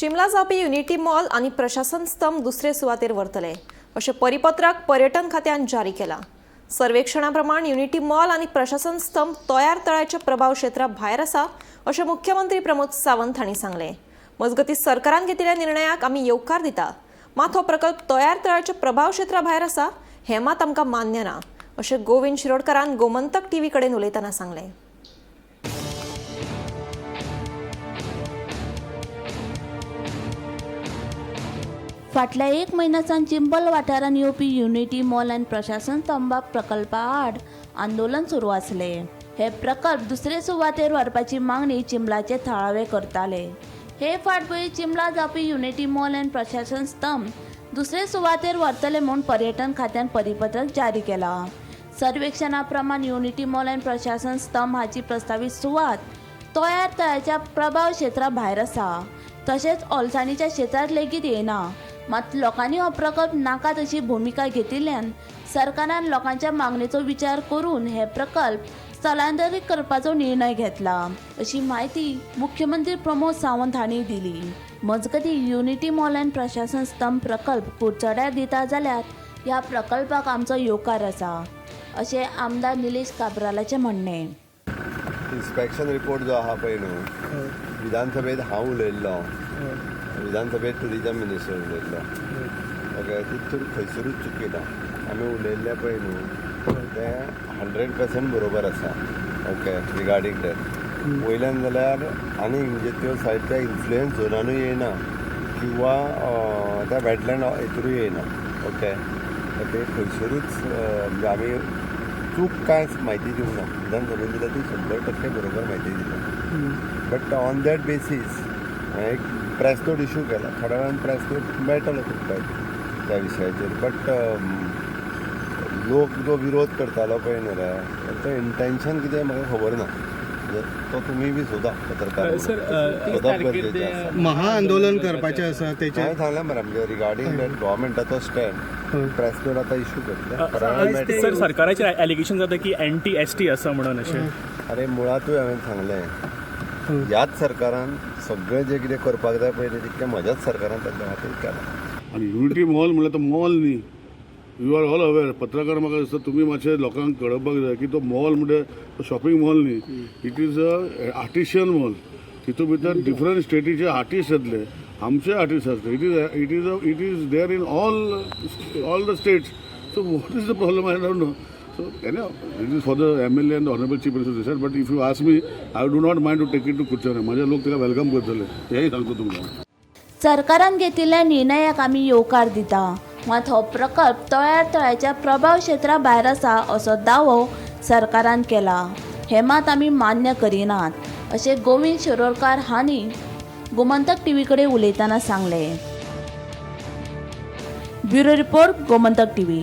चिंबला जावपी unity mall आनी प्रशासन स्तंभ दुसरे सुवातेर व्हरतले अशें परिपत्रक पर्यटन खात्यान जारी केलां. सर्वेक्षणा प्रमाण युनिटी मॉल आनी प्रशासन स्तंभ तयार तळ्याच्या प्रभाव क्षेत्रा भायर आसा अशें मुख्यमंत्री प्रमोद सावंत हांणी सांगलें. मजगतीं सरकारान घेतिल्ल्या निर्णयाक आमी येवकार दिता, मात हो प्रकल्प तयार तळ्याच्या प्रभाव क्षेत्रा भायर आसा हें मात आमकां मान्य ना अशें गोविंद शिरोडकारान गोमंतक टीव्ही कडेन उलयतना सांगलें. फाटल्या एक म्हयन्यासान चिंबल वाठारांत येवपी युनिटी मॉल आनी प्रशासन स्तंभा प्रकल्पा आड आंदोलन सुरू आसले. हे प्रकल्प दुसरे सुवातेर व्हरपाची मागणी चिंबलाचे थळावे करताले. हे फाटभुंयेर चिंबला जावपी युनिटी मॉल आनी प्रशासन स्तंभ दुसरे सुवातेर व्हरतले म्हूण पर्यटन खात्यान परिपत्रक जारी केला. सर्वेक्षणा प्रमाण युनिटी मॉल आनी प्रशासन स्तंभ हाची प्रस्तावीत सुवात तयार तळ्याच्या प्रभाव क्षेत्रा भायर आसा, तशेंच ओलसाणीच्या क्षेत्रांत लेगीत येना. मात लोकांनी हो प्रकल्प नाका तशी भुमिका घेतिल्ल्यान सरकारान लोकांच्या मागणेचो विचार करून हे प्रकल्प स्थलांतरीत करपाचो निर्णय घेतला अशी म्हायती मुख्यमंत्री प्रमोद सावंत हांणी दिली. मजगतीं युनिटी मॉल आनी प्रशासन स्तंभ प्रकल्प कुडचड्यार दिता जाल्यार ह्या प्रकल्पाक आमचो येवकार आसा अशें आमदार निलेश काब्रालाचें म्हणणें. इन्स्पेक्शन रिपोर्ट जो आहा पळय न्हू, विधानसभेत हांव उलयल्लो, विधानसभेत टुरिजम मिनिस्टर उलयल्लो, ओके, तितून खंयसरूच चुकी ना. आमी उलयल्लें पळय न्हू तें 100% बरोबर आसा. ओके, रिगार्डींग that वयल्यान जाल्यार आनी म्हणजे त्यो सायड त्या इन्फ्लुयन्स झोनानूय येयना किंवा त्या वेटलँड हितूनय येयना. ओके, ते खंयसरूच म्हणजे आमी चूक कांयच म्हायती दिवंक ना. विधानसभेन दिल्या ती 100% बरोबर म्हायती दिल्या. बट ऑन that basis हांवें एक प्रेस नोट इशू केला, थोड्या वेळान प्रेस नोट मेळटलो तुमकां त्या विशयाचेर. बट लोक जो विरोध करतालो पळय न्हू रे, तांचें इंटेन्शन कितें म्हाका खबर ना, तो तुमी बी सोदा पत्रकार सोदप गरजेचें आसा. महाआंदोलन करपाचें आसा तेचेर हांवें सांगलें मरे, म्हणजे रिगार्डींग that गव्हर्मेंटाचो स्टँड प्रेस नोट आतां इशू करतले. सर, सरकाराचेर एलिगेशन जाता की एंटी एस टी आसा म्हणून अशें. अरे मुळांतूय हांवें सांगलें, ह्याच सरकारान सगळें जें कितें करपाक जाय पळय तितकें म्हज्याच सरकारान ताच्या खातीर केलां. आनी युनिटी मॉल म्हणल्यार तो मॉल न्ही, you are all aware. पत्रकार म्हाका दिसता तुमी मातशे लोकांक कळोवपाक जाय की तो मॉल म्हणजे शॉपिंग मॉल न्ही, it is a artisan mall. तितून भितर डिफरंट स्टेटीचे आर्टिस्ट येतले, आमचे आर्टिस्ट आसतले. It is there in all the states. So what is the problem, I don't know. So any it is for the MLA and honourable chief minister decide, but if you ask me, I do not mind to take it to Curchorem. म्हजे लोक ताका welcome करतले हेंय सांगता तुमकां. सरकारान घेतिल्ल्या निर्णयाक आमी येवकार दिता, मात हो प्रकल्प तळ्यार तळ्याच्या प्रभाव क्षेत्रा भायर आसा असो दावो सरकारान केला, हें मात आमी मान्य करिनात अशें गोविंद शिरोडकार हांणी गोमंतक टीव्ही कडेन उलयतना सांगलें. Bureau report, Gomantak TV.